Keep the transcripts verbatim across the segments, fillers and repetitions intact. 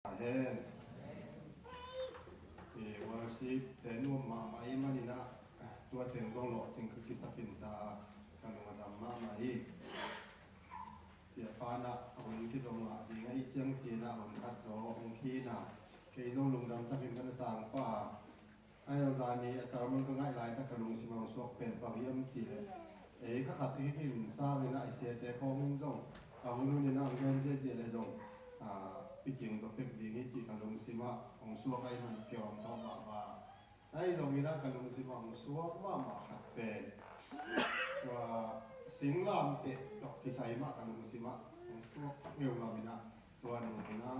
Amen. I worship te nuam mahmah i maninah tua teng zong lawhcing ka kisakin ta a, ka lungdam mahmah hi. Siapa nah a hun kizong ngah ding ahih ciang cinah hun khat zaw hong khin a, kei zong lungdam takin ka na sang pah a. Ahi zong zani a sermon ka ngaih laitak ka lungsim a hong suak pen bang hiam cihleh, ei kha khat hi in sangin a i siate khawng in zong a hun hunin a hong gen ziahziah le zong, a, picing zaw pek ding hi cih ka lungsim ah hong suak ahih man kiawm tawh mahmah. Ahi zongin a ka lungsim ah hong suak mahmah khat pen tua singlamteh tawh kisai mah ka lungsim ah hong suak ngeungam in a, tua nung in a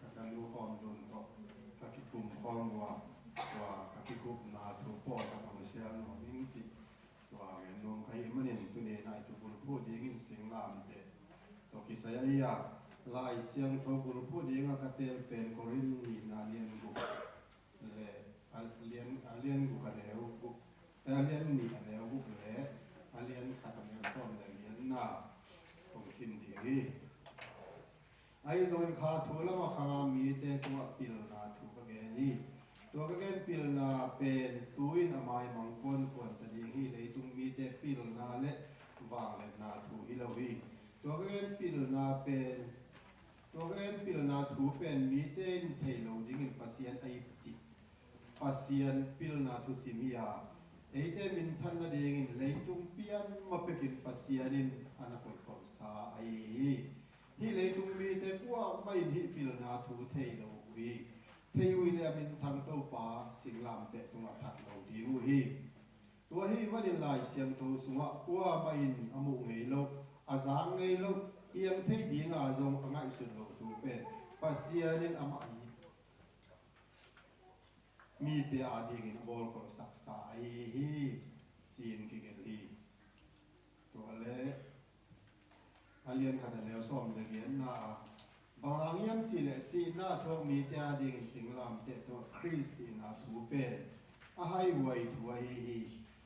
ka tanu Khawm Lun tawh ka kikum khawm uh a, tua ka kikupna thu pawl khat hong share nuam ing cih tua ngen nuam ka hih manin tuni in a i thu bulphuh dingin singlamteh tawh kisai ahi a, Lai Siangtho bulphuh ding a ka teel pen Korin nihna lian guk le a lian, a lian guk a neu guk, a lian nih a neu guk le a lian khat a neu sawm le giatna kong sim ding hi. Ahi zongin kha thu lamah khang a mite tungah pilna thu ka gen hi. Tua ka gen pilna pen tu-in a maimang kuankuan ta ding hi. Leitung mite pilna le vangliatna thu hi lo hi. Tua ka gen pilna pen, tua ka gen pilna thu pen mite in thei lo dingin Pasian a ipcih Pasian pilna thusim hi a, eite minthan nadingin leitung pian ma pekin Pasian in a na koihkholhsa ahi hi. Hih leitung mite kuamah in hih pilna thu thei lo uh hi. Thei uh hi le a minthang Topa singlamteh tungah that lo ding uh hi. Tua hih manin Lai Siangtho sungah kuamah in a muh ngei lo, a zak ngei lo, iang thei dinga zong a ngaihsut loh thu pen Pasian in amah hi mite adingin a bawlkholhsaksa ahi hi, ci-in kigelh hi. Tua le a lian khat a neu sawm le giatna ah, bang hang hiam cihleh sihna thuak mite adingin singlamteh tawh Khrih sihna thu pen a haihuai thu ahi hi.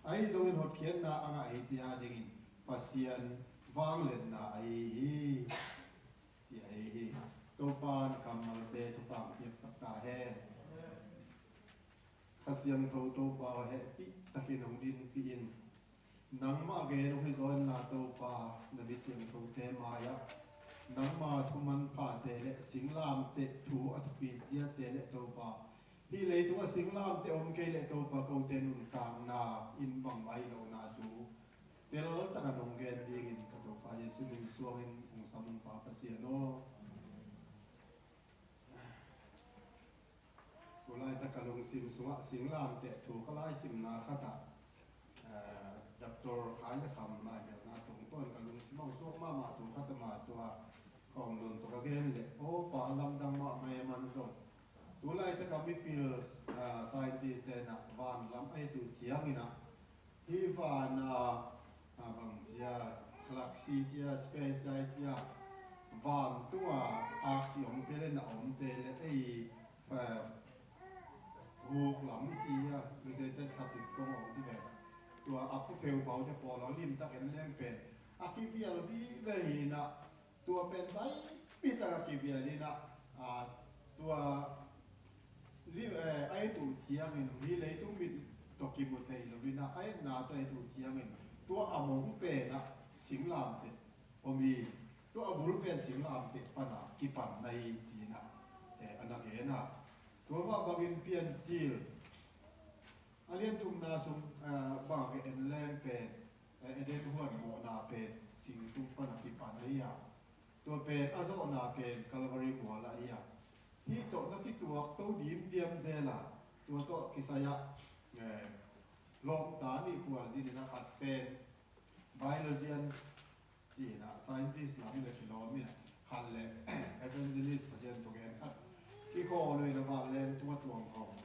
Ahi zongin hotkhiatna a ngah eite adingin Pasian vangliatna ahi hi, ci ahi hi. Topa in kammalte thupha piaksak ta hen. Kha Siangtho Topa aw, hehpih takin hong dinpih in. Nangmah gen hong hi zaw inla Topa, na mi siangthote mai-ah nangma thu manphate le singlamteh thu a thupi ziate le Topa, hih leitungah singlamteh om kei leh Topa kote nuntakna in bangmah hi lohna thu tel taka nong gen dingin ka Topa Jesuh min suangin hong sam ung Pa Pasian aw. Tulaitak ka lungsim sungah singlamteh thu ka laisimna khatah, eh, Doctor Khai le Kham laimelna tungtawn ka lungsim a suak mahmah thu khat a ma tua Khawm Lun tawh ka gen leh, aw pa, lamdang mahmah e man zong. Tulaitak a mipil, eh, scientist tenah vanlam a et uh cianginah hih vana, a, bangzia, galaxy cia, space cia, vantunga aksi om pia le na omte le ei, a, huk lam i ci a, Luzete classic kong om ci ve. Tua a pu pheu pau cia pawl lo limtak en leng pen a kivial vive hi na. Tua pen zaipi taka kivial in ah, a, tua li, eh, a et uh ciangin hih leitung mit tawh kimu thei lo in ah, a etna tawh a et uh ciangin tua a mong pen ah singlamteh om hi. Tua a bul pen singlamteh pana kipan na hi ci-in ah, eh, a na gen a. Tua mah bangin Piancil a lian thumna sung, eh, bang en leng pen, eh, Eden huan mawhna pen singtung pana kipan ahi a. Tua pen a zawhna pen Calvary mual ahi a. Hih tawh na kituak to dimdiam zel a. Tua tawh kisai ah, eh, lawmta nih khualzin in a khat pen biologian ci-in ah, scientist lam le kilawm in ah, khat le evangelist, Pasian thugen khat. Kikhawl uh in a vanleng tung a tuang khawm.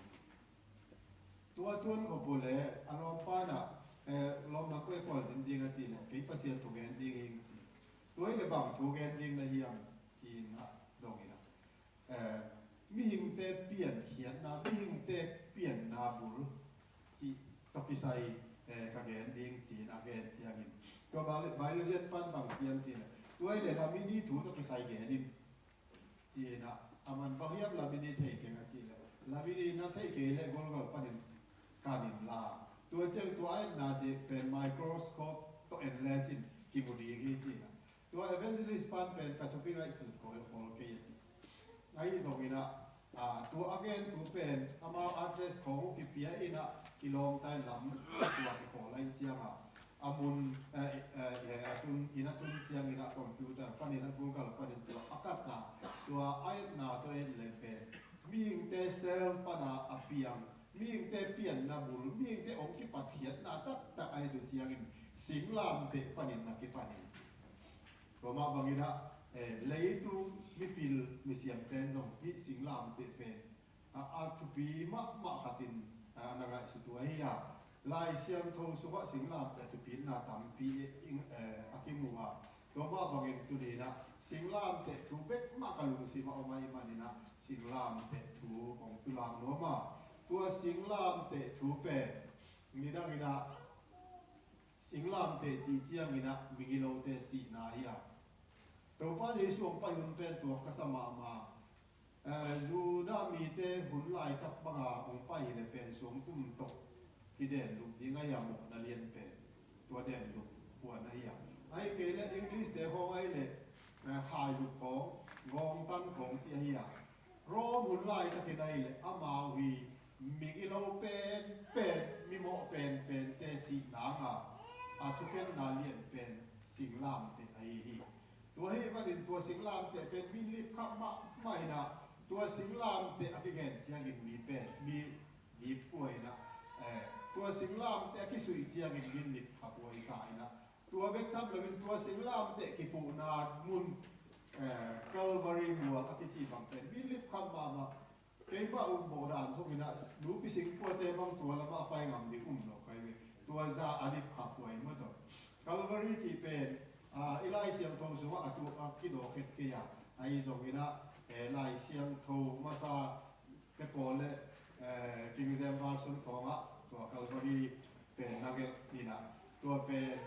Tua tuan khop uh le a lawmpa in ah, eh, lawmna koi khualzin ding a ci le, kei Pasian thugen ding hing ci. Tua hi le bang thugen ding na hiam ci-in ah dong in ah. Eh, mihingte piankhiatna, mihingte pianna bul cih tawh kisai, eh, ka gen ding ci-in a gen ciangin. Tua Bai-, Biologian pan bang ci hiam ci le, tua hi le la mi ni thu tawh kisai gen in. Ci-in ah, A man bang hiam lam in i thei keng a cih leh, lam in i na thei kei leh golgal panin kan in la. Tua tiang tua a etnate pen microscope tawh en lecin kimu ding hi ci-in ah. Tua evangelist pan pen ka thupi ngaih khun kawl khawl kei a ci. Ahi zongin ah, tua a gen thu pen amau address khawng uh kipia in ah kilawm ta in lam tua kikhawl ahi ciangah a mun, eh, eh, eh, a tun, inn a tun ciangin ah computer panin ah Google panin tua a kat a, tua a etna tua en le pen mihingte cell pana a piang, mihingte pianna bul, mihingte hong kipatkhiatna taktak ahi tu ciangin singlamteh panin a kipan hi ci. Tua mah bangin ah, eh, leitung mipil misiamten zong hih singlamteh pen a, a thupi mahmah khatin, a, na ngaihsut uh ahi a. Lai Siangtho sungah singlamteh a thupitna tampi, eh, a kimu a. Tua mah bangin tuni-in ah singlamteh thu bek mah ka lungsim ah om ahih manin ah singlamteh thu kong pulak nuam a. Tua singlamteh thu pen nidangin ah singlamteh cih ciangin ah migilote sihna hi a. Topa Jesu hong pai hun pen tuak ka sa mahmah. Eh, Judah mite hun laitak banga hong pai hi le pen suangtum tawh kidenlup ding ahi a, mawhna lian pen tua denlup huan ahi a. Ahi kei le English te khawng ahi le, eh, khailup khawng, gawngtan khawng ci ahi a. Rome hun laitakin ahi le amau hi migilo penpen, mimawh penpente sih nanga a thukhenna lian pen singlamteh ahi hi. Tua ahih manin tua singlamteh pen min lipkhap mahmah in ah, tua singlamteh a kigen ciangin mi pen mi dip pua in ah, eh, tua singlamteh a kisuih ciangin min lipkhap huai sa in ah, tua bek tham loin tua singlamteh kiphuhna mun, eh, Calvary mual a kici bang pen min lipkhap mahmah. Keimah ummawh dan zongin ah nupi singkuate bang tua lamah pai ngam ding um lo kai ve. Tua za a dip kha puai maw tawh. Calvary tih pen, ah, i Lai Siangtho sungah a tu a kidawk het kei a. Ahi zongin ah, eh, Lai Siangtho masa te pawl le, eh, King James Version khawngah tua Calvary pen na gelh in ah, tua pen,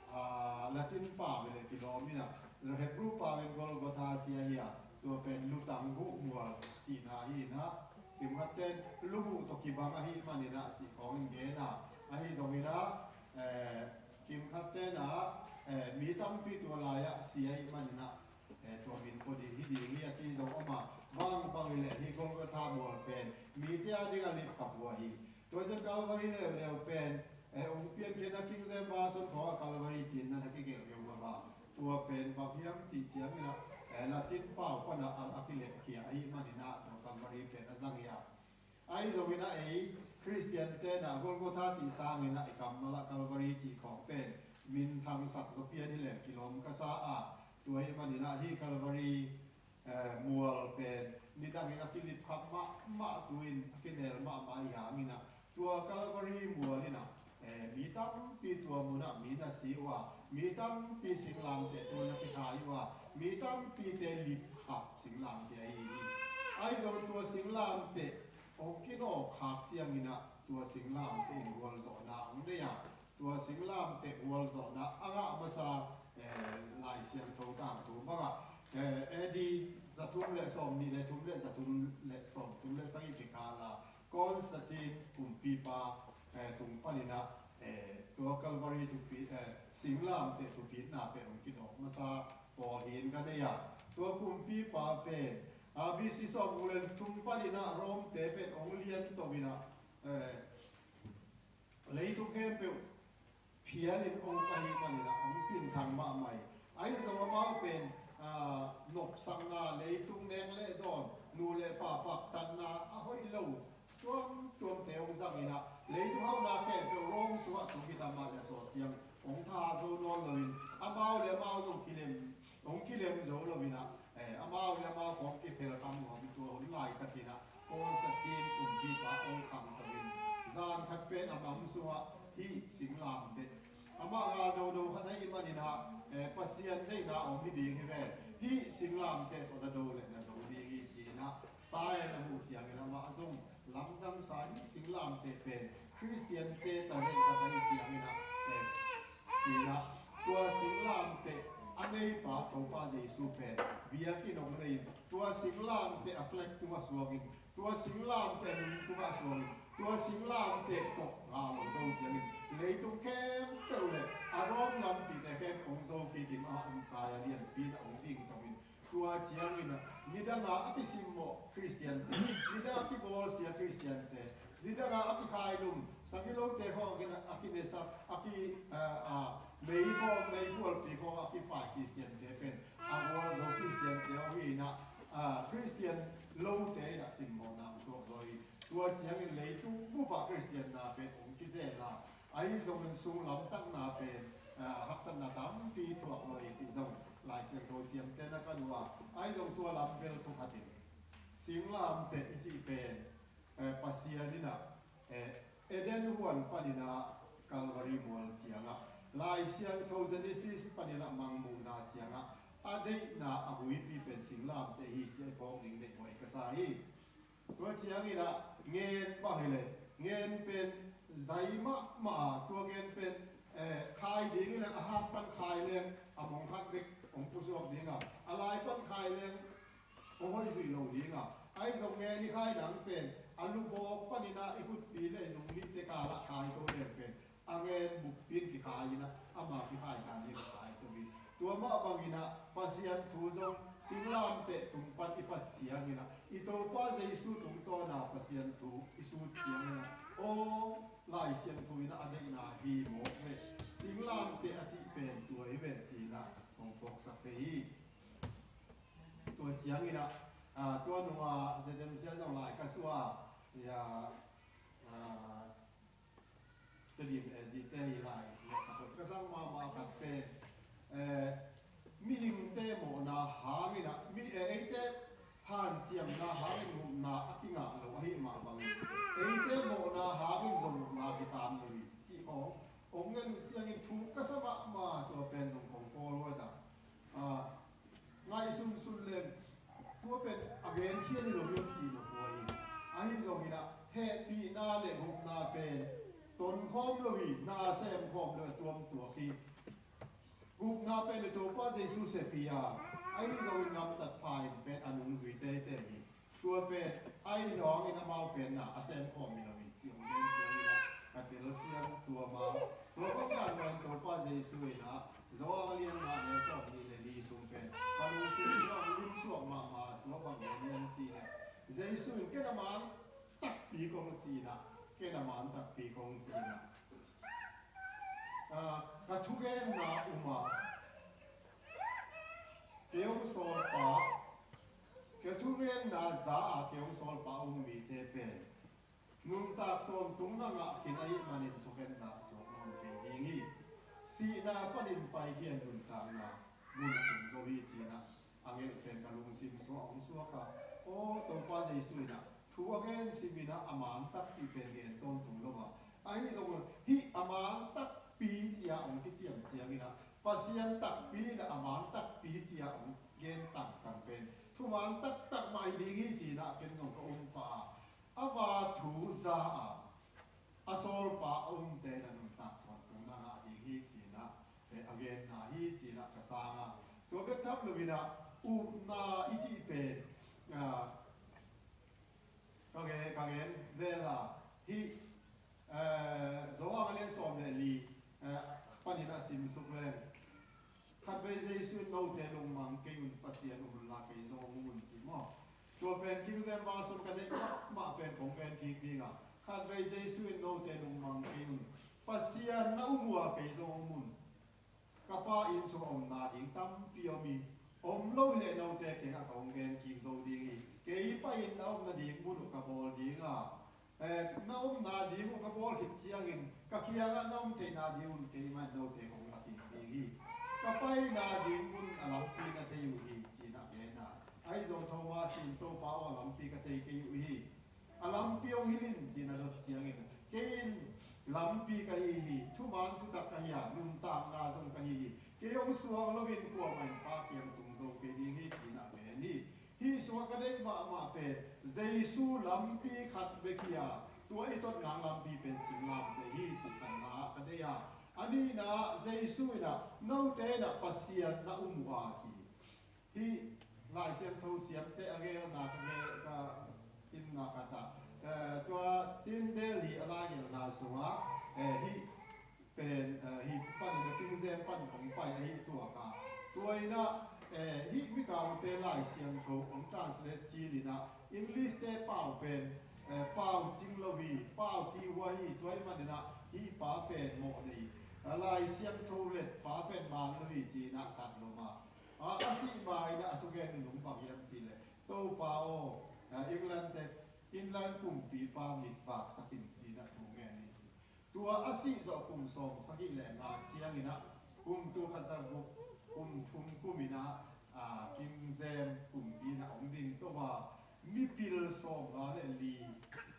ah, Latin pau in le kilawm in ah, Hebrew pau in Golgotha ci ahi a, tua pen lutang huh mual cihna ahi in ah, kimkhat ten lu huh tawh kibang ahih manin ah cih khawng in gen a, ahi zongin ah, eh, kimkhat ten ah, eh, mi tampi tua lai-ah si ahih manin ah, eh, tua min pua ding hi ding hi a ci zong om a, bang bang hi leh hi Golgotha mual pen mite a ding a lipkhap uh ahi. Tua ciang Calvary leuleu pen, eh, hong piankhiatna King James Version khawng a Calvary ci-in na kigelh uh a, tua pen bang hiam cih ciangin ah, eh, Latin pau pan a, a kilehkhia ahih manin ah tua Calvary pen a zang hi a. Ahi zongin ah ei Khristian ten ah Golgotha cih sangin ah i kammal ah Calvary cih khawng pen minthang sak zaw pian hi leng kilawm ka sa a, tua ahih manin ah hi Calvary, eh, mual pen nidangin a kilipkhap mahmah tu-in a kinel mahmah hi hangin ah, tua Calvary mual in ah, eh, mi tampi tua mun ah mi na si uh a, mi tampi singlamteh tua na kikhai uh a, mi tampite lipkhap singlamteh ahi hi. Ahi zong tua singlamteh hong kinawk khak ciangin ah tua singlamteh in gualzawhna hong nei a, tua singlamteh gualzawhna a ngah masa, eh, Lai Siangtho tangthu bangah, eh, A D zathum le sawmnih le thum le zathum le sawmthum le sagih kikal a Constantine kumpipa, eh, tung panin ah, eh, tua Calvary thupi, eh, singlamteh thupitna pen hong kidawk masa pawl hi in ka nei a, tua kumpipa pen, ah, B C sawmguk le thum panin ah Rome te pen hong lian to in ah, eh, leitung khempeuh phialin hong pai manin ah hong pinthang mahmah hi. Ahi zong amau pen, ah, nopsakna, leitung nek le dawn, nu le pa paktatna a hoih lo tuamtuamte hong zangin ah, leitung hauhna khempeuh Rome sungah tung hi ta mah le sawt ciang hong tha zo nawn loin, amau le amau zong kilem, hong kilem zo loin ah, eh, amau le amau khawng kiphel kham nuam in tua hun laitakin ah Constantine kumpipa hong khang to in, zan khat pen a mang sungah hih singlamteh, amah gal dodo khat ahih manin ah, eh, Pasian deihna om hi ding hi ve. Hih singlamteh tawh na do le na zo ding hi ci-in ah, sign a muh ciangin amah zong lamdang sa, hih singlamteh pen Khristiante talent khat ahi ciangin ah, eh, ci-in ah, tua singlamteh a neipa Topa Jesu pen biakinn hong nei in, Tua singlamteh a flag tungah suangin, tua singlamteh a nung tungah suangin, tua singlamteh tawh gal lo do ciangin, leitung khempeuh le a Rom lampite khempeuh hong zo kikin a, a kai a lianpi in a hong ding tawhin, tua ciangin a, nidanga a kisimmawh Khristiante, nidanga a kibawlsia Khristiante, nidanga a kikhailum, sagilote khawng a ki, a kinesak, a ki, a, a, mei khawng, mei bualpi khawng a kipai Khristiante pen a gualzo Khristiante aw hi inah, a, Khristian lote inah simmawhna hong tuak zaw hi. Tua ciangin leitung bupah Khristianna pen hong kizel a, ahi zongin sunglamtakna pen, a, haksatna tampi thuak lo hi cih zong Lai Siangtho siamte na ka nuam a, ahi zong tua lam bel thu khatin singlamteh i cih pen, a, Pasian inah, a, Eden huan paninah Calvary mual ciangah, Lai Siangtho Genesis paninah mangmuhna ciangah a deihna a huipi pen singlamteh hi ci a i phawk ding deih huai ka sa hi. Tua cianginah ngen bang hileh, ngen pen zai mahmah a, tua ngen pen, eh, khai ding hileh a hak pan khai leng a mong khat bek hong pusuak ding a, a lai pan khai leng hong hoih zuih lo ding a, ahi zong ngen i khai nang pen a lubawk paninah i khutpi le i zung nihte kalah khai to leng pen a ngen bukpi in kikhai inah ama kikhai dan hi lo khai to hi. Tua mah banginah Pasian thu zong singlamteh tung pan i pat cianginah i Topa Jesu tungtawna Pasian thu i sut cianginah aw Lai Siangtho inah a deihna hi mawk ve, singlamteh a cih pen tua hi ve ci-inah hong phawksak thei hi. Tua cianginah, ah, tua nungah Z M C ah zong lai ka suah a, ya, ah, Tedim A Z te hi lai, ka khut ka sang mahmah khat pen, eh, mihingte mawhna hanginah, mi, eh, eite hanciamna hangin gupna a kingah lo ahi mah bangin, eite mawhna hangin zong gupna kitam lo hi cih khawng hong ngen uh ciangin thu ka sa mahmah, tua pen zong kong forward a, ah, ngaihsunsun leng tua pen a genkhia ni lo hiam ci lo huai hi. Ahi zonginah hehpihna le gupna pen tonkhawm lo hi, na semkhawm lo a tuamtuak hi. Gupna pen i Topa Jesu sepih a, ahi zongin gamtat pha in pen a nungzui teitei hi. Tua pen ahi zongin amau pen na a semkhawm hi lo hi. Ciang den ciangin ah ka telsiam tua ma. Tua bang dan pen Topa Jesu in ah Johan a lian nga le sawm nih le li sung pen ka lungsim suak, lim suak mahmah tua bang dan lian ci le Jesu in ken a mang takpi kong ci na, ken a mang takpi kong ci na. Ah, ka thugenna um a kei hong sawlpa, ka thugenna za a kei hong sawlpa a um mite pen nuntak tawntung na ngah khin ahih manin thukhenna a tuak nawn kei ding hi. Sihna panin paikhian nuntakna mun a tung zo hi ci-in ah angel pen ka lungsim sungah hong suak a, aw Topa Jesu in ah thu a gen simin ah a man tak cih pen gen tawntung lo a, ahi zong hih a man takpi ci-a hong kiciam ciangin ah Pasian takpi in ah a man takpi ci-a hong gen tangtang pen thuman taktak mah hi ding hi ci-in ah ken zong ka um pah a, ama thu za a, a sawlpa a umte in ah nuntak tawntung na ngah ding hi ci-in ah, eh, a genna hi ci-in ah ka sang a, tua bek tham loin ah upna i cih pen, ah, ka gen, ka gen zel a, hih, eh, Johan a lian sawm le li, eh, panin a sim suk leng, khatvei Jesu in note lungmang kei un, Pasian um unla kei zong um un ci maw? Tua pen King James Version ka neih mahmah pen kong gen kik ding a, khatvei Jesu in note lungmang kei un, Pasian na um uh a kei zong um un. Ka Pa inn sungah omna ding tampi om hi. Om lo hileh note kiangah ka hong gen kik zo ding hi. Kei Pa inn na omna ding mun uh ka bawl ding a, eh, na omna ding uh ka bawl khit ciangin ka kiangah na om theihna ding un keimah in note kong la kik ding hi. Ka paina ding mun a lampi na thei uh hi ci-in ah gen a, ahi zong Thomas in Topa aw, a lampi ka thei kei uh hi. A lampi hong hilh in ci-in a dot ciangin kei in lampi ka hi hi, thuman thutak ka hi a, nuntakna zong ka hi hi. Kei hong suang loin kuamah in Pa kiang tung zo kei ding hi ci-in ah gen hi. Hih sungah ka deih mahmah pen Jesu lampi khat bek hi a, tua i tot nang lampi pen singlamteh hi cih khatna ah ka deih a, a nihna ah Jesu in ah note in ah Pasian na um uh a ci hi. Hih Lai Siangtho siamte a gelna ka gel, ka simna khat ah, eh, tua Tyndale hi a lai gelna sungah, eh, hih pen, eh, hih pan in a King James pan hong pai ahi tua kha. Tua in ah, eh, hih Mikaute Lai Siangtho hong translate kil in ah English te pau pen, eh, pau cing lo hi, pau kihua hi, tua ahih manin ah hih pa pen mawh nei, eh, Lai Siangtho let pa pen mang lo hi ci-in ah kat lom a. A, a sih ma in ah a thugen nunung bang hiam cih leh, Topa aw, a, England te, England kumpipa mit vaksak in ci-in ah thu ngen hi ci. Tua a sih zawh kum sawm sagih le nga ciangin ah, kum tul khat za guk, kum thum kum in ah, a, King James kumpi in ah hong ding to a, mipil sawmnga le li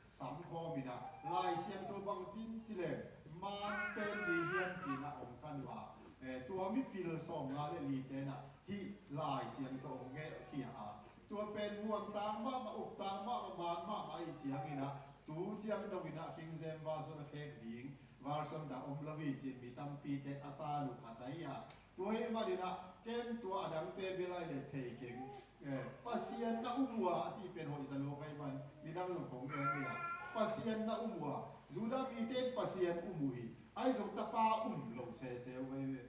samkhawm in ah, Lai Siangtho bang cin ci leng, man pen li hiam ci-in ah hong kan uh a, eh, tua mipil sawmnga le lite in ah hih Lai Siangtho hong gelhkhia a, tua pen muangtang mahmah, uptang mahmah, man mahmah ahih ciangin ah, tu ciang dongin ah King James version a khek ding version dang om lo hi ci-in mi tampite a san uh khat ahi a. Tua ahih manin ah ken tua a dangte bel ai le thei keng. Eh, Pasian na um uh a, a cih pen hoih za lo ka hih man, nidang lo kong gen hi a. Pasian na um uh a, Judah mite in Pasian um uh hi. Ahi zong tapa um lo sese uh ahi ve.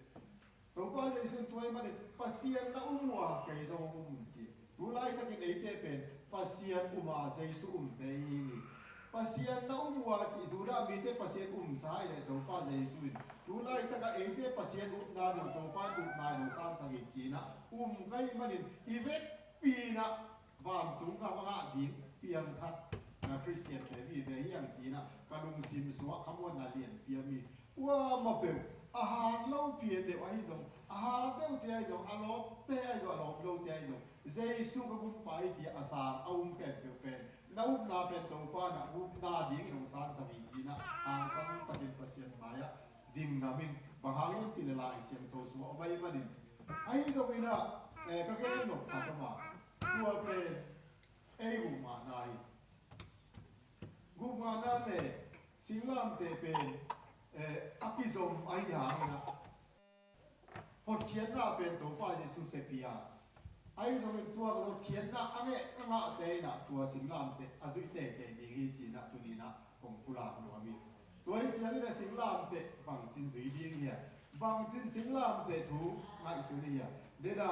Topa Jesu in tua ahih manin Pasian na um uh a, kei zong um un ci. Tu laitakin eite pen Pasian um a, Jesu umte i hi. Pasian na um uh a cih Judah mite Pasian umsa ahih leh Topa Jesu in tu laitakah eite Pasian upna dong, Topa in upna dong sansak hi ci-in ah um ka hih manin i vekpi in ah vantung gam a ngah ding piangthak, a, Khristian te vive hi hang ci-in ah ka lungsim sungah khamuanna lianpi a mi. Kuamah peuh, a hat lopi deuh ahi zong, a hat deuhte ahi zong, a lawpte ahi zong, a lawp lote ahi zong, Jesu ka gumpa hi ci-a a sang a um khempeuh pen, na upna pen Topa in ah upna dingin hong sansak hi ci-in ah hangsan takin Pasian mai-ah ding ngam ing. Bang hang hiam cih leh Lai Siangtho sungah om ahih manin. Ahi zongin ah, eh, ka gen nop khat om a, tua pen ei gupna hi. Gupna le singlamteh pen, eh, a kizom ahi hangin ah, hotkhiatna pen Topa Jesu sepia, ahi zongin tua hotkhiatna a ngeh a ngahte in ah tua singlamteh a zuih teitei ding hi ci-in ah tuni-in ah kong pulak nuam hi. Tua hi ciangin ah singlamteh bangcin zui ding hiam, bangcin singlamteh thu ngaihsun hiam? Dena,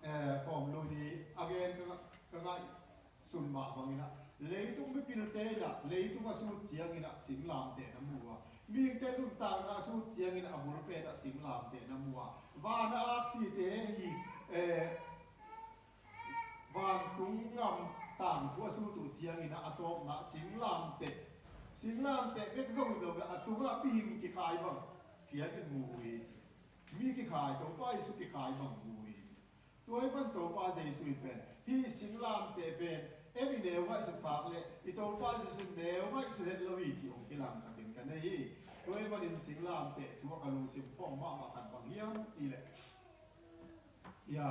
eh, khawm lo ni a gen ka, ka ngaih sun mah bangin ah, leitung mipilte in ah leitung a sut ciangin ah singlamteh na mu a, mihingte nuntakna a sut ciangin ah a bulpen ah singlamteh na mu a, van a aksite hi, eh, vantung gam tangthu a sut uh ciangin ah a tawpna singlamteh, singlamteh bek zong hi lo a, a tungah mihing kikhai bang phiatin mu uh hi ci. Mi kikhai, Topa Jesu kikhai bang mu uh hi ci. Tua ahih man Topa Jesu in pen, hih singlamteh pen, en i neu ngaihsut khak leh i Topa Jesu in neu ngaihsut het lo hi cih hong kilangsak in ka nei hi. Tua ahih manin singlamteh thu ah ka lungsim khawng mahmah khat bang hiam cih leh, ya,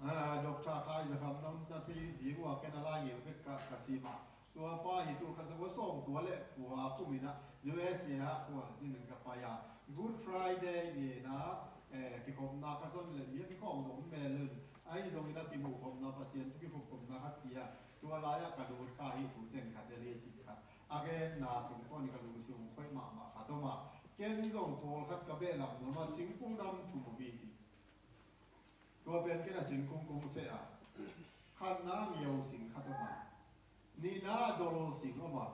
ah, Doctor Khai Za Kham nong na thei ding uh a, ken a lai ngei bek ka, ka sim a. Tua pa hi tul khat za kua sawmkua le kua kum in ah U S A ah khualzin in ka pai a, Good Friday ni-in ah, eh, kikhopna khat zong le mi a kikhawm zong om mel un, ahi zongin ah kimuhkhopna, Pasian thu kikhupkhopna khat ci a, tua lai-ah ka lut kha hi. Thu teng khat, Delhi cih khat a genna tungtawn in ka lungsim hong khoih mahmah khat om a, ken zong pawlkhat ka behlap nuam a, singkung nam thum om hi ci. Tua pen ken a singkung kong seh a, khatna ngiau sing khat om a, nihna dol sing om a,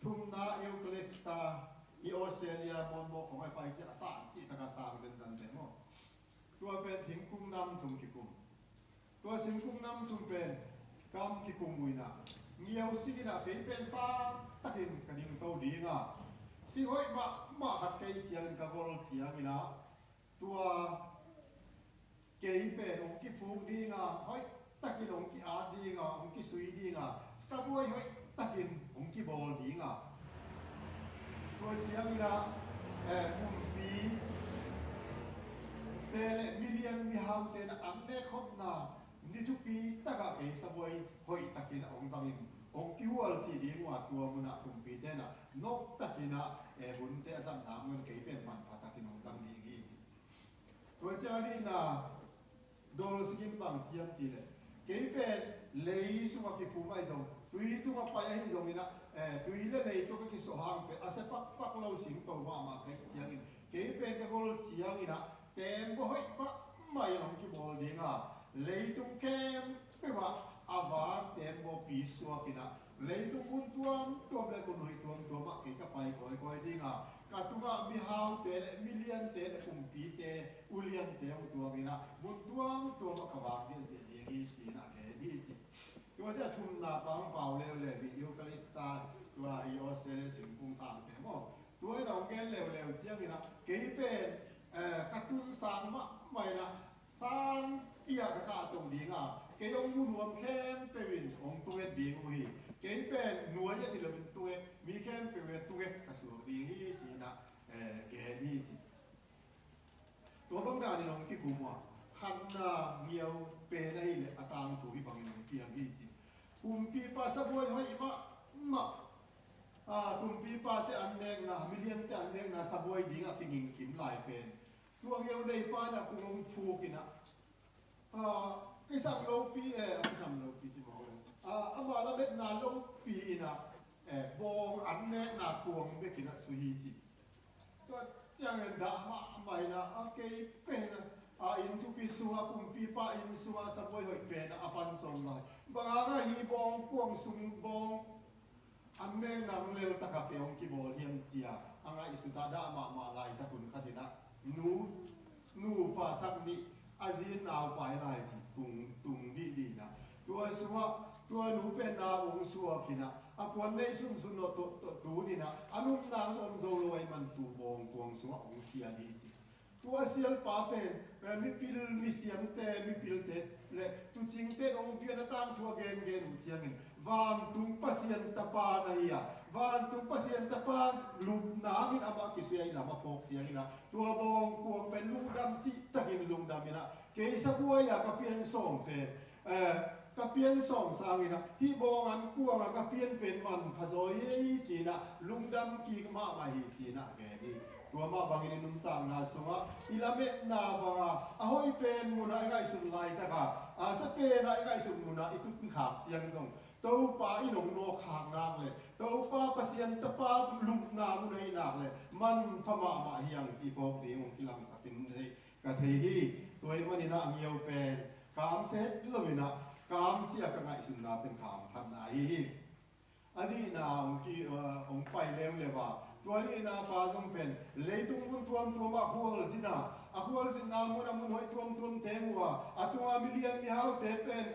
thumna eucalyptus, i Australia muanmawh khong a pai ciang a sang cih tak a sang zenzen te maw. Tua pen singkung nam thum kikum. Tua singkung nam thum pen kam kikum uh in ah, ngiau sing in ah kei pen sang takin ka ding to ding a, sing hoih mahmah khat ka hih ciangin, ka gol ciangin ah, tua kei pen hong kiphuk ding a, hoih takin hong ki-at ding a, hong kisui ding a, sabuai hoih takin hong kibawl ding a. Tua ciangin ah, eh, kumpite le milian mihaute in ah an nekkhopna ni thupi takah kei sabuai hoih takin ah hong zangin, hong kihual cih ding uh a, tua munah kumpite in ah nop takin ah, eh, hunte a zatna mun kei pen manpha takin hong zang ding hi ci. Tua ciang a nihna dol sing in bang ci hiam cih leh, Kei pen lei sungah kiphum ahi zong, tui tungah pai ahi zongin ah, eh, tui le lei tungah kisuah hang pen a sia pakpak lo singto mahmah ka hih ciangin, kei pen ka gol ciangin ah teembaw hoih mahmah in hong kibawl ding a, leitung khempeuh ah a vak teembawpi suakin ah, leitung mun tuamtuam le mun hoih tuamtuam ah kei ka pai kawikawi ding a, ka tungah mihaute le miliante le kumpite uliante hong tuangin ah, mun tuamtuam ah ka vak ziahziah ding hi ci-in ah gen hi ci. Tuate a thumna pa hong pau leuleu hi, eucalyptus, tua i Australia singkung sangte maw. Tua in a hong gen leuleu ciangin ah, kei pen, eh, ka tun sang mahmah in ah, sang pia ka kahto ding a, kei hong mu nuam khempeuh in hong tunget ding uh hi. Kei pen nuai a ti loin tunget, mi khempeuh in tunget ka suak ding hi ci-in ah, eh, gen hi ci. Tua bang danin hong kikum uh a, khatna ngiau pen ahih leh a tangthu hih bangin hong piang hi ci. Kumpipa sabuai hoih mahmah, a, kumpipate an nekna, miliante an nekna sabuai dingah kigingkim lai pen, tua ngiau neipa in ah kung hong phuk in ah, a, kisam lopi, eh, a kisam lopi ci mawk lo. A, amah lametna lopi in ah, eh, bawng an nekna kuang bek in ah sui hi ci. Tua ciangin dah mahmah in ah, a, kei pen ah, a, inn thupi sungah, kumpipa inn sungah sabuai hoih pen ah a pan sawn lai. Bang hang a hih bawng kuang sung bawng an nekna hong lel takah kei hong kibawl hiam ci-a a ngaihsut a, dah mahmah laitak hun khat in ah, nu, nupa thak nih a zi in naupai lai ci, tung, tung dihdih in ah, tua sungah tua nu pen nau hong suak in ah, a puan neih sunsun lo, tawh, tawh tun in ah, a nuntakna om zo lo ahih man tua bawng kuang sungah hong sial hi ci. Tua sialpa pen, eh, mipil, misiamte, mipilte le tuucingte in hong pian a tangthu a gengen uh ciangin, vantung Pasian Tapa na hi a, vantung Pasian Tapa lupna hangin amah kisuih a, i lam a phawk ciangin ah, tua bawng kuang pen lungdam cihtakin lungdam in ah, kei sabuai a ka pian sawm pen, eh, ka pian sawm sangin ah, hih bawng an kuang a ka pian pen manpha zaw hi ci-in ah, lungdam kik mahmah hi ci-in ah gen hi. Tua mah bangin i nuntakna sungah i lametna banga a hoih pen munah i ngaihsun laitak a, a sia pen ah i ngaihsun munah i tun khak ciang zong, Topa in hong nawkkhak nak le Topa Pasian Tapa lupna mun ahih nak le manpha mahmah hi hang cih phawk ding hong kilangsak in ka thei hi. Tua ahih manin ah a ngiau pen kamsia het lo in ah, kamsia ka ngaihsunna pen kamphatna ahi hi. A nihna hong ki, uh, hong pai leuleu a, tua nihna pa zong pen leitung mun tuamtuam ah khualzin a, a khualzinna mun a mun hoih tuamtuamte mu a, a tunga milian mihaute pen,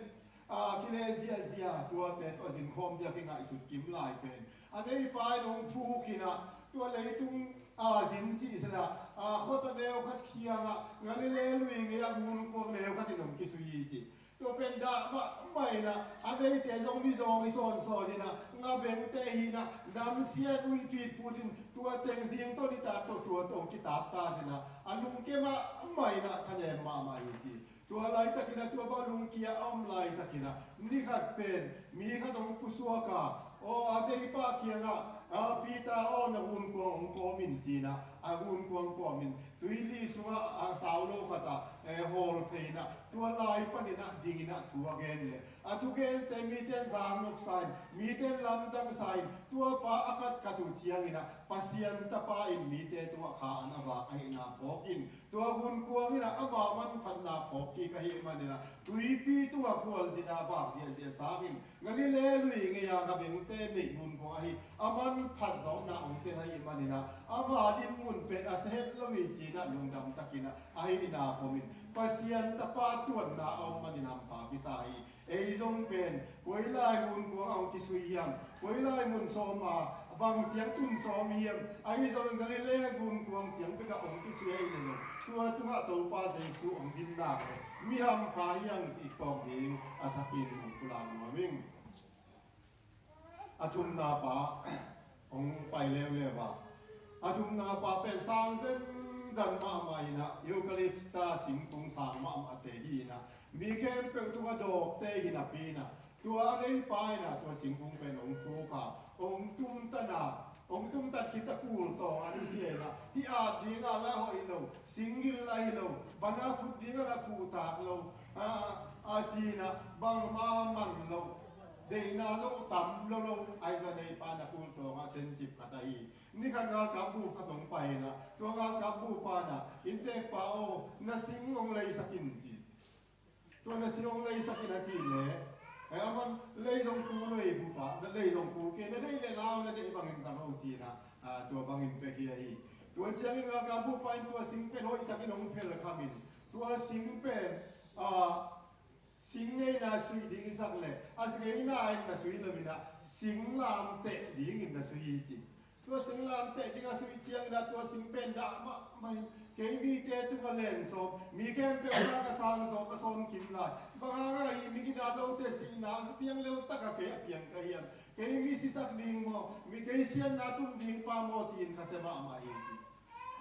a, kile ziahziah, tuate tawh zin khawm ding a kingaihsut kim lai pen a neipa in hong phuk in ah, tua leitung, a, zin cih sila, a, khuata neu khat khiang ah Galilee lui ngei ah gunkuang neu khat in hong kisui hi ci. Tua pen dah mahmah in ah, a neite zong mizawng hi sawnsawn in ah, ngabengte hi in ah, namsia in uih phitphut in, tua teng zing tawh nitak tawh tua tawh hong kitattat in ah, a lungkia mahmah in ah, thanem mahmah hi ci. Tua laitakin ah, tua bang lungkia a om laitakin ah, ni khat pen mi khat hong pusuak a, aw, a neipa kiangah, a, Peter aw, na gunkuang hong kawm in ci-in ah, a gunkuang kawm in, tuili sungah a sau lo khat ah, eh, hawl phei in ah, tua lai panin ah ding in ah thu a gen leh, a thugente mite in zang nopsa in, mite in lamdangsa in, tua pa a katkhat uh ciangin ah Pasian Tapa in mite tungah kha an a vak ahihna phawk in, tua gunkuang in ah ama manphatna phawk kik ahih manin ah, tuipi tungah khualzin a vak ziahziah sangin, Galilee lui ngei a ngabengte neih gunkuang ahi a manphat zawhna hong tel ahih manin ah, ama dinmun pen a sia het lo hi ci-in ah lungdam takin ah ahihna pom in, Pasian Tapa tuanna a om manin hampha kisa hi. Ei zong pen koi lai gunkuang a hong kisui hiam, koi lai mun sawm a bang ciang tun sawm hiam, ahi zongin Galilee gunkuang ciang bek ah hong kisui ahih leh zong, tua tungah Topa Jesu hong din nak leh mi hampha hi hang cih phawk ding a thakin hong pulak nuam ing. A thumna pa hong pai leuleu a, a thumna pa pen sang zenzen mahmah in ah, eucalyptus singkung sang mahmahte hi in ah, mi khempeuh tungah dawkte hi napi in ah, tua a neipa in ah tua singkung pen hong phuk a, hong tumtan a, hong tumtat khit a kul tawng a nusia in ah, hih at ding a la hoih lo, singgil la hi lo, bana phut ding a la phuhtak lo, a, A ci-in ah bangmah man lo, deihna lo tam lo lo, Isaac in pa na kul tawngah sencip khat ahi. Ni khat galkap bup khat hong pai in ah, tua galkap bup pa in ah, inntekpa aw, na sing hong leisak in ci. Tua na sing hong leisak in a cih leh, eh, aman lei zong kul lo ei bup ah, na lei zong kul kei, na deih leh lau, na deih bangin zang o ci-in ah, ah, tua bangin pia hi a hi. Tua ciangin galkap bup pa in tua sing pen hoihtakin hong phelkham in, tua sing pen, ah, sing ngeina suih ding i sak leh, a sing ngeina in na suih lo in ah, sing lamteh dingin na suih hi ci. Tua sing lamteh ding a suih ciangin ah, tua sing pen dah mahmah in, kei mite tungah len sawm, mi khempeuh sang a sang sawm ka sawn kim lai. Bang hang a hi, mi kidat lote sihna tiang lel tak a kei a piang ka hiam? Kei mi sisak ding maw, mi kei siatna tung ding pa maw, ci-in ka sia mahmah hi ci.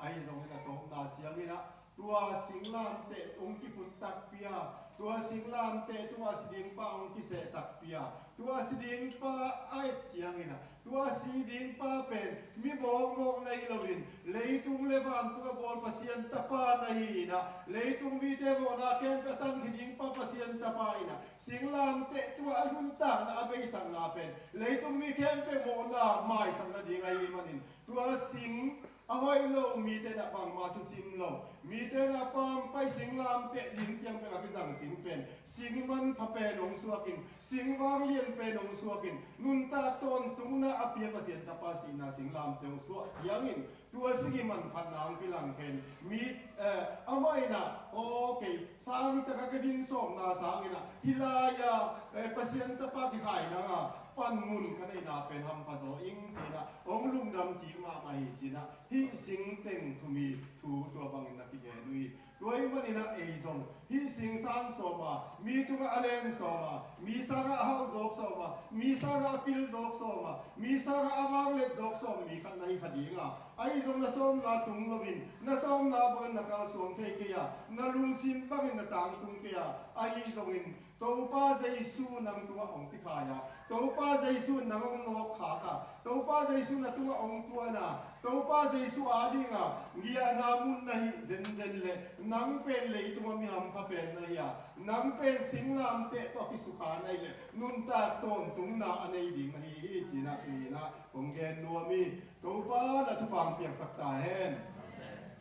Ahi zongin a tawpna ciangin ah, tua sing lamteh hong kiput takpi a, tua sing lamteh tungah si ding pa hong kiseh takpi a, tua si ding pa a et ciangin ah, tua si ding pa pen mi mawkmawk na hi loin, leitung le vantung a bawl Pasian tapa na hi in ah, leitung mite mawhna khempeuh a tankhia ding pa Pasian tapa in ah, sing lamteh tungah a nuntakna a beisakna pen leitung mi khempeuh mawhna maisak nading ahih manin, tua sing a hoih lo, mite in ah bangmah thusim lo, mite in ah pampai, sing lamteh ding ciang pek a kizang sing pen, sing manpha pen hong suak in, sing vanglian pen hong suak in, nuntak tawntungna a pia Pasian tapa sihna sing lamteh hong suah ciangin, tua sing i manphatna hong kilangkhen. Mi, eh, amah in ah, okay, sang tak a ka din sawmna sangin ah, hih lai-a, eh, Pasian tapa kikhai nang a panmun ka neihna pen hampha zaw ing ci-in ah, hong lungdam kik mahmah hi ci-in ah, hih sing teng thu mi thu tua bangin na kigen uh hi. Tua ahih manin ah ei zong hih sing sang sawm a, mi tungah a len sawm a, mi sangah a hauh zawk sawm a, mi sangah a pil zawk sawm a, mi sangah a vanglet zawk sawm mi khat na hi kha ding a, ahi zong na sawmna tung loin, na sawmna bangin na kalsuan thei kei a, na lungsim bangin na tangtung kei a, ahi zongin Topa Jesu nang tungah hong kikhai a, Topa Jesu nang hong nawkkhak a, Topa Jesu na tungah hong tuan a, Topa Jesu adingin ngiahna mun na hih zenzen leh, nang pen leitungah mi hampha pen na hi a, nang pen sing lamteh tawh kisukha na hih leh, nuntak tawntungna a nei ding na hi hi ci-in ah, tuni-in ah hong gen nuam hi. Topa in ah thupha hong piaksak ta hen.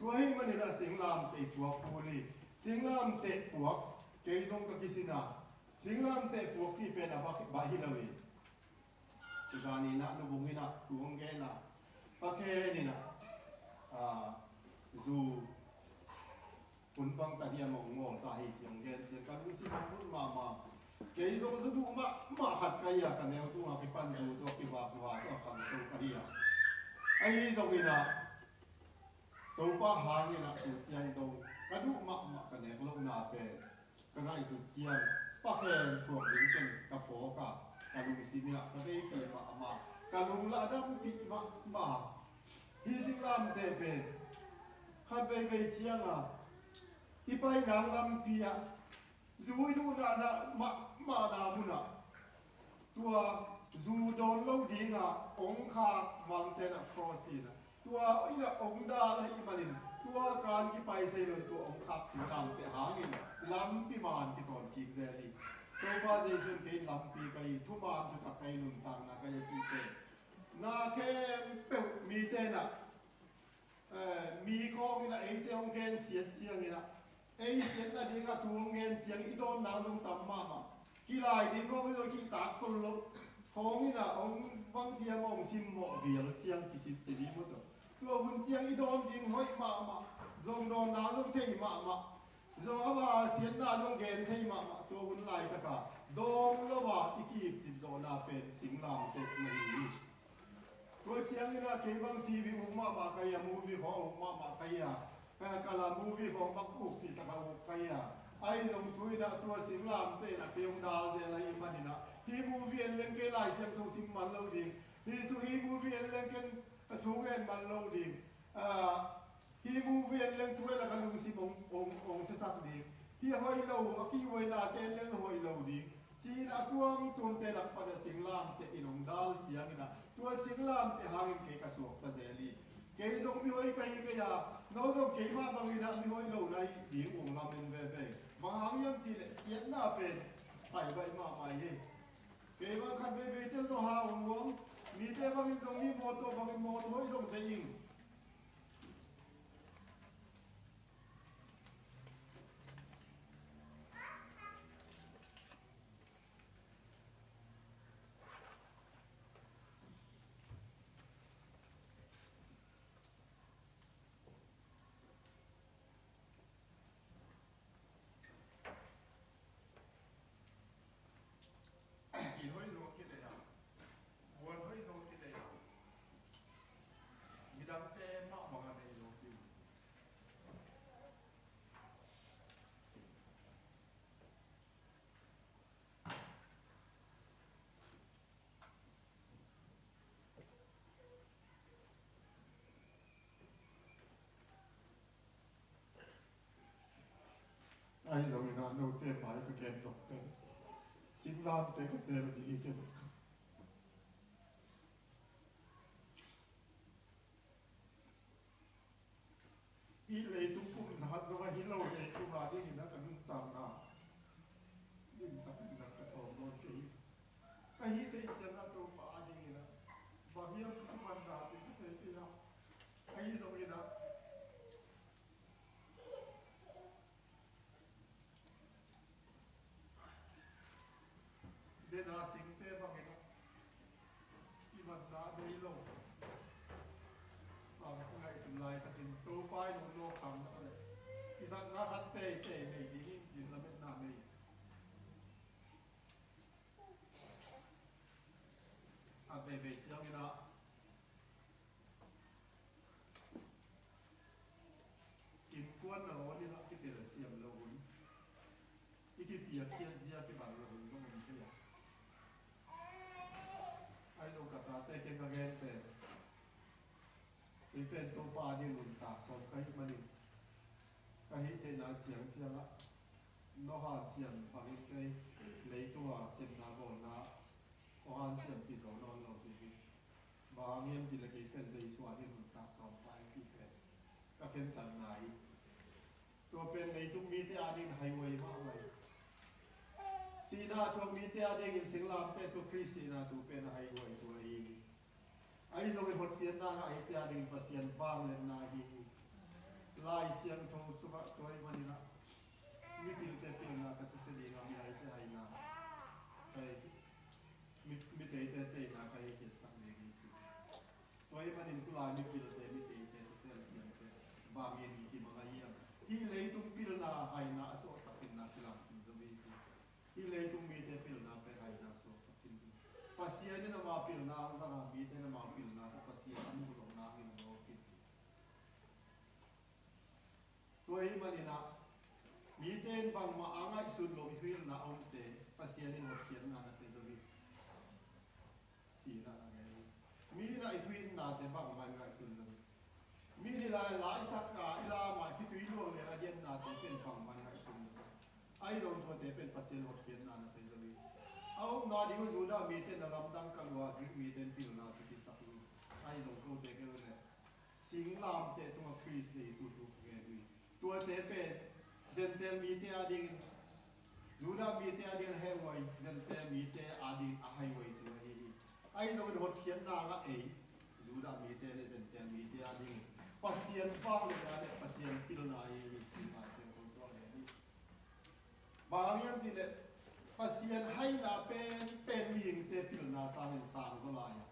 Tua ahih manin ah sing lamteh puak kul hi. Sing lamteh puak, kei zong ka kisin a, sing lamteh puak cih pen a bah, bah hi lo hi. Zanin ah Nu Vung in ah thu hong gen a, Pa Khen in ah, ah, zu hun bang ta hiam hong ngawl ta hi ci hong gen ciang ka lungsim hong vun mahmah. Kei zong zu duh mahmah khat ka hi a, ka neu tungah kipan zu tawh kivak zuha tawh a khangto ka hi a. Ahi zongin ah Topa hangin ah tu ciang dong ka duh mahmah ka nek lohna pen ka ngaihsut ciang Pa Khen thuak ding teng ka phawk a, ka lungsim in ah ka veipi mahmah, ka lung lah a dampih mahmah. Hih sing lamteh pen khat veivei ciang a i pai nang lampi ah zu i duh nahna mahmahna mun ah tua zu dawn lo ding a hong khak vangte in ah cross in ah, tua in ah hong dal ahih manin, tua kan kipai thei lo in tua hong khak sing lamteh hangin lampi man kitawn kik zel hi. Topa Jesu in kei lampi ka hi, thuman thutak ka hi, nuntakna ka hi a cih pen na khempeuh mite in ah, eh, mi khawng in ah eite hong gensiat ciangin ah, ei siatna ding a thu hong gen ciang i dawn nang zong tam mahmah. Kilai ding khawng in zong kihtak khol lo. Khawng in ah hong bang ciang hong simmawh vial ciang ci sim ci ding maw tawh. Tua hun ciang i dawn ding hoih mahmah. Zong dawn nang zong thei mahmah. Zong ama siatna zong gen thei mahmah. Tua hun laitak a dawng lo a i ki-ipcip zawhna pen sing lamteh na hi hi. Tua ciangin ah kei bang TV uk mahmah ka hi a, movie khawng uk mahmah ka hi a, ka, ka la movie khawng bang uk cih tak a uk ka hi a. Ahi zong tu in ah tua sing lamteh in ah kei hong dal zel ahih manin ah, hih movie en leng kei Lai Siangtho sim man lo ding, hih thu, hih movie en leng ken a thu ngen man lo ding. Ah, hih movie en leng tu in ah ka lungsim hong, hong, hong siasak ding. Hih a hoih lo, a kihhuai nate en leng a hoih lo ding. Ci-in a tuamtuamte lak pan a sing lamteh in hong dal ciangin ah, tua sing lamteh hangin kei ka suakta zel hi. Kei zong mihoih ka hi kei a, no zong keimah bangin ah mihoih lo na hi ding ung lamen veve. Bang hang hiam cih leh siatna pen pai baih mahmah hi. Kei bang khat veivei ciang zong hau nuam, mite bangin zong, mi mawtaw bangin mawtaw i zong deih ing. Inn hoih zong kideih a, guan hoih zong kideih a, midangte mah bang a deih lo ding. Ahi zongin ah note mai ka gen nop pen, singlamteh ka tel ding hi ken. Hih leitung kum zakhat zong ahi lo, leitung a dingin a ka nuntakna limtakin zat ka sawm nawn kei hi. Ka hih theih ciangin a Topa a dingin a bang hiam ka kimanna cih ka thei kei a. Ahi zongin a Dena singte bangin ah i manna nei lo, bang ngaihsun laitakin Topa in hong nawk khang na le i zatna khat teitei nei ding in cin lametna nei. A veivei ciangin ah innkuan nangawn in ah kitel siam lo hun, i kipiakkhiat zia kibang lo hun zong om thei a. Ahi zong ka tate kiang ka gen pen, kei pen Topa a ding nuntak sawm ka hih manin, ka hih theihna ciangciang ah nong hanciam bangin kei leitung a sepna bawlna kong hanciampih zo nawn lo ding hi. Bang hang hiam cih leh kei pen Jesu a ding nuntak sawm ta ing cih pen ka khentatna hi. Tua pen leitung mite a ding highway mahmah hi. Sihna a thuak mite a dingin singlamteh thu, Khrih sihna thu pen a highway thu ahi hi. Ahi zongin hotkhiatna ngah eite a dingin Pasian vangliatna ahi hi. Lai Siangtho sungah tua ahih manin ah mipilte pilna ka susia ding a, mihaite haina, mi, miteite teina ka hehkhiatsak ding hi ci. Tua ahih manin tulai mipilte, miteite, Pasian siamte bangin kibang ahi hiam? Hih leitung pilna haina a suaksak khinna kilamkim zo hi ci. Hih leitung mite pilna pen haina suaksak khin hi. Pasian in ama pilna hong zang a, mite in ama pilna tawh Pasian a muh loh nangin hong lawpin hi. Tua ahih manin ah mite in bangmah a ngaihsut loh i thuhilhna a omte Pasian in hotkhiatna na pia zo hi. Cihna a ngen hi. Mi in ah i thuhilhnate bangmah in ngaihsun lo hi. Mi in i lai, laisak a, i lam a, khitui luang lian a diannate pen bangmah in ngaihsun lo hi. Ahi zong tuate pen Pasian hotkhiatna na pia zo hi. A upna ding un Judah mite na lamdang kal uh a, Greek mite in pilna thu pisak uh hi. Ahi zong kote kei uh leh singlamteh tungah Khrih Jesu thu ka gen uh hi. Tuate pen Gentile mite a dingin, Judah mite a dingin a highway, Gentile mite a dingin a highway thu ahi hi. Ahi zongin hotkhiatna ngah ei Judah mite le Gentile mite a dingin Pasian vangliatna le Pasian pilna ahi hi, ci Lai Siangtho sungah gen hi. Bang hang hiam cih leh Pasian haina penpen mihingte pilna sangin sang zaw lai a,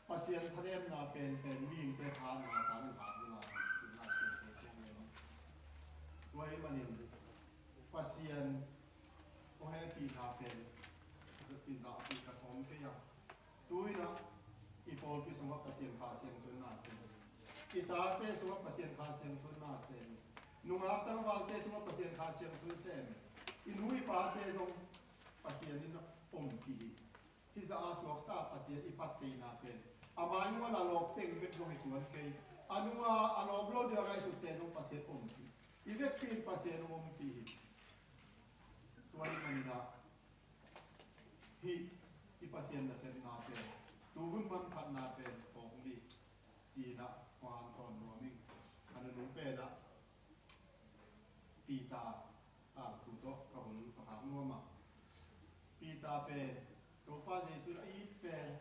Pasian thanemna penpen mihingte thahatna sangin vak zaw lai hi, ci Lai Siangtho sungah gen hi. Tua ahih manin Pasian hong hehpihna pen i zahpih ka thawm kei a. Tu-in ah i pawlpi sungah Pasian Kha Siangtho in na sem. I tate sungah Pasian Kha Siangtho in na sem. Nungak tangvalte tungah Pasian Kha Siangtho in sem. I nu i pate zong Pasian in ompih hi. Hih zah a suakta Pasian i phat theihna pen a mai mual a lawp teng bek zong hi tuan kei. A nunga a lawp lo ding a ngaihsutte zong Pasian ompih. I vekpi in Pasian ompih hi. Tua ahih manin ah hih i Pasian nasepna pen, tuhun manphatna pen tawk ni ci-in ah kong hanthawn nuam ing. A nunung pen ah Peter tangthu tawh ka hun ka khak nuam a. Peter pen Topa Jesuh a it pen,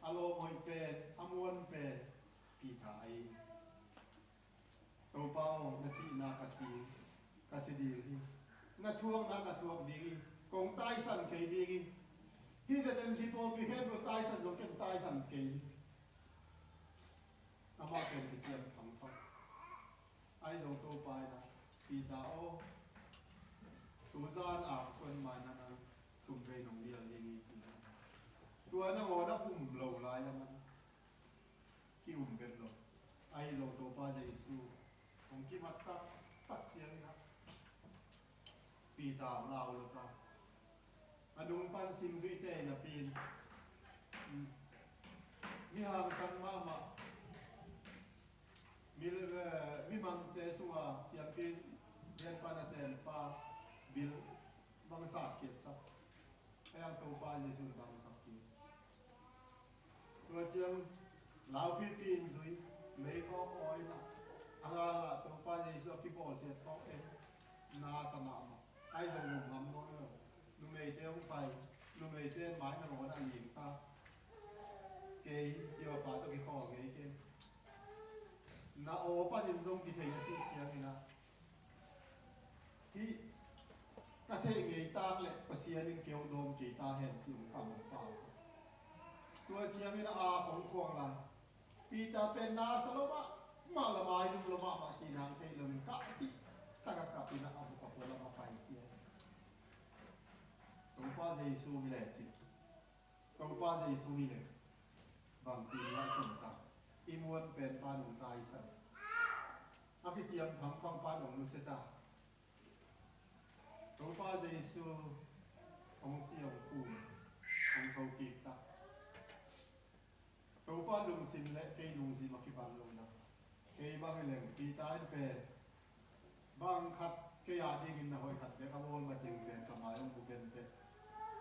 a lawm hoih pen, a muan pen Peter ahi. Topa aw, na sihna ka si, ka si ding hi. Na thuakna ka thuak ding hi. Kong taisan kei ding hi. Hih ZMC pawlpi khempeuh taisan zong ken taisan kei hi. Amah pen kiciam phangphang. Ahi zong Topa in ah, Peter aw, tuzan a kuan mai na nang thum vei nong nial ding hi ci. Tua nangawn a um lo lai a man ki-um vet lo. Ahi zong Topa Jesuh hong kimat taktak ciangin ah Peter hong lau lo ta. A nung pan simzuite napi in, mm, mi hangsan mahmah, mi, eh, mi mangte sunga siampi lianpa nasempa bil bangsa khiatsak. Ahi zong Topa Jesuh in bangsak hi. Tua ciang laupipi in zui, mei khawk awi in ah, a ngala Topa Jesuh a kibawlsiat khawk en, na sa mahmah. Ahi zong um ngam nawn lo. Numeite hong pai, numeite mai nangawn a lim ta. Kei, kei a pa tawh kikhawl ngei kei. Na aw panin zong kithei na cih ciangin ah, hih ka theih ngei tak leh Pasian in kei hong dawm kei ta hen ci hong kam hong pau. Tua ciangin a kong khuang lai. Peter pen na sa lo mahmah, lamai zum lo mahmah, si nang thei lo in kah cih tak a kap in ah a buk a pua lam a pai kei. Topa Jesuh hi le cin. Topa Jesuh hi le bangci in ngaihsun ta. I muan pen pa nong taisan. A kiciam phangphang pa nong nusia ta. Topa Jesuh hong si hong kum, hong thokik ta. Topa lungsim le kei lungsim a kibat lo na. Kei bang hi leng Peter in pen bang khat kei a dingin na hoih khat bek a bawl mateng pen ka mai hong buk en teh,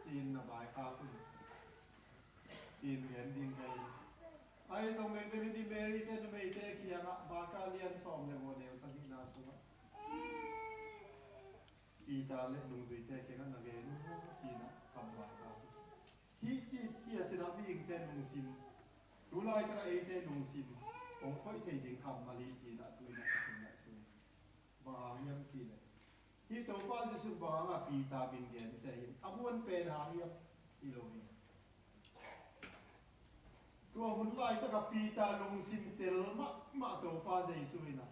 ci-in na vaikhak un, ci-in gen ding kei. Ahi zong Magdalene Mary te numeite kiangah Marka lian sawm le guk neu sagihna sungah Peter le nungzuite kiangah na gen uh maw ci-in ah kam vaikhak. Hih ci ciat in ah mihingte lungsim, tu laitak ah eite lungsim hong khoih thei ding kammal hi ci-in ah tu-in ah ka tun ngaihsun. Bang hang hiam cih leh, hih Topa Jesuh bang hangah Peter min gen se in a muan pen hang hiam? Hi lo hi. Tua hun laitak ah Peter lungsim tel mahmah Topa Jesuh in ah,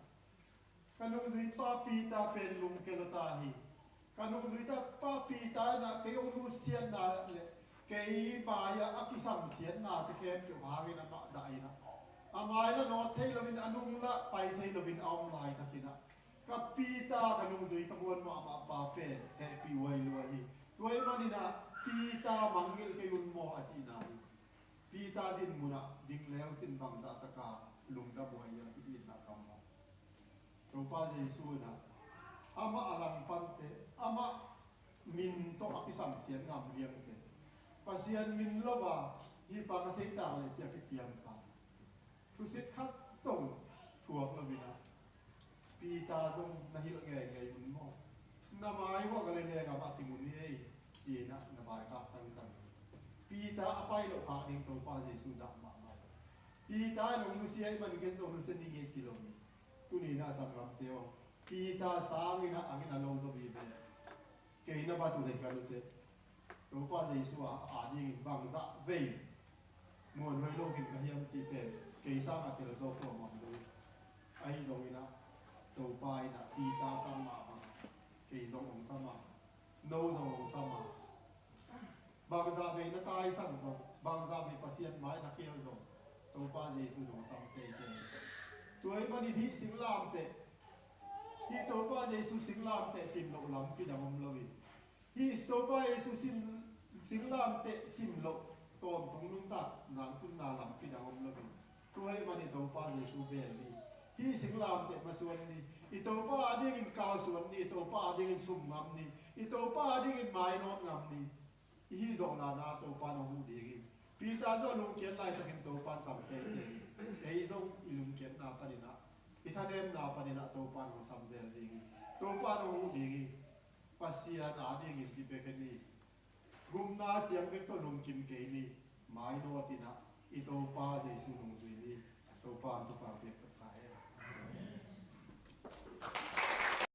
ka nungzuipa Peter pen lungkia lo ta hi. Ka nungzuipa Peter in ah kei hong nusiatna le kei mai-ah a kisamsiatnate khempeuh hangin amah dah in ah, a mai-ah nawt thei loin, a nung lah pai thei loin a om laitakin ah, ka Peter, ka nungzui ka muan mahmah pa pen hehpih huai lua hi. Tua ahih manin ah Peter, mangngilh kei un maw a cihna hi. Peter dinmun ah ding leu cin bangzah taka lungdam huai hiam, i itna kammal. Topa Jesuh in ah amah a langpangte, amah min tawh a kisamsiat ngam liangte, Pasian min lo a, hih pa ka thei tak leh ci-a kiciampa, thusit khat zong thuak loin ah, Peter zong na hilh ngeingei un maw? Na mai uah ka le leng amah kimu ni ei, ci-in ah na vaikhak tangtang hi. Peter a pai loh khak ding Topa Jesuh dah mahmah hi. Peter in hong nusia ahih manin ken zong nusia ning ei ci lo hi. Tuni-in ah sanggamte aw, Peter sangin ah angin a lo zaw vive. Kei na bat uh leh ka nute, Topa Jesuh a, a dingin bangzah vei muanhuai lo khin ka hiam cih pen kei sangah tel zaw kuamah om lo. Ahi zongin ah Topa in ah Peter sam mah bang kei zong hong sam a, no zong hong sam a, bangzah vei na taisan zong, bangzah vei Pasian mai na khel zong, Topa Jesuh in hong sam teitei. Tua ahih manin hih singlamteh, hih Topa Jesuh singlamteh sim loh lampi dang om lo hi. Hih Topa Jesuh sim, singlamteh sim loh tawntung nuntakna tunna lampi dang om lo hi. Tua ahih manin Topa Jesuh bel ni. Hih singlamteh masuan ni. I Topa a dingin kalsuan ni. I Topa a dingin sum ngam ni. I Topa a dingin mainawt ngam ni. I hih zawhna-ah Topa in hong huh ding hi. Peter zong lungkiat laitakin Topa in sam teitei hi. Ei zong i lungkiatna panin ah, i thanemna panin ah Topa in hong sam zel ding hi. Topa nong huh ding hi. Pasian a dingin kipia kei ni. Gupna ciang bek tawh lungkim kei ni. Mainawt in ah i Topa Jesu nungzui ni. Topa an thupha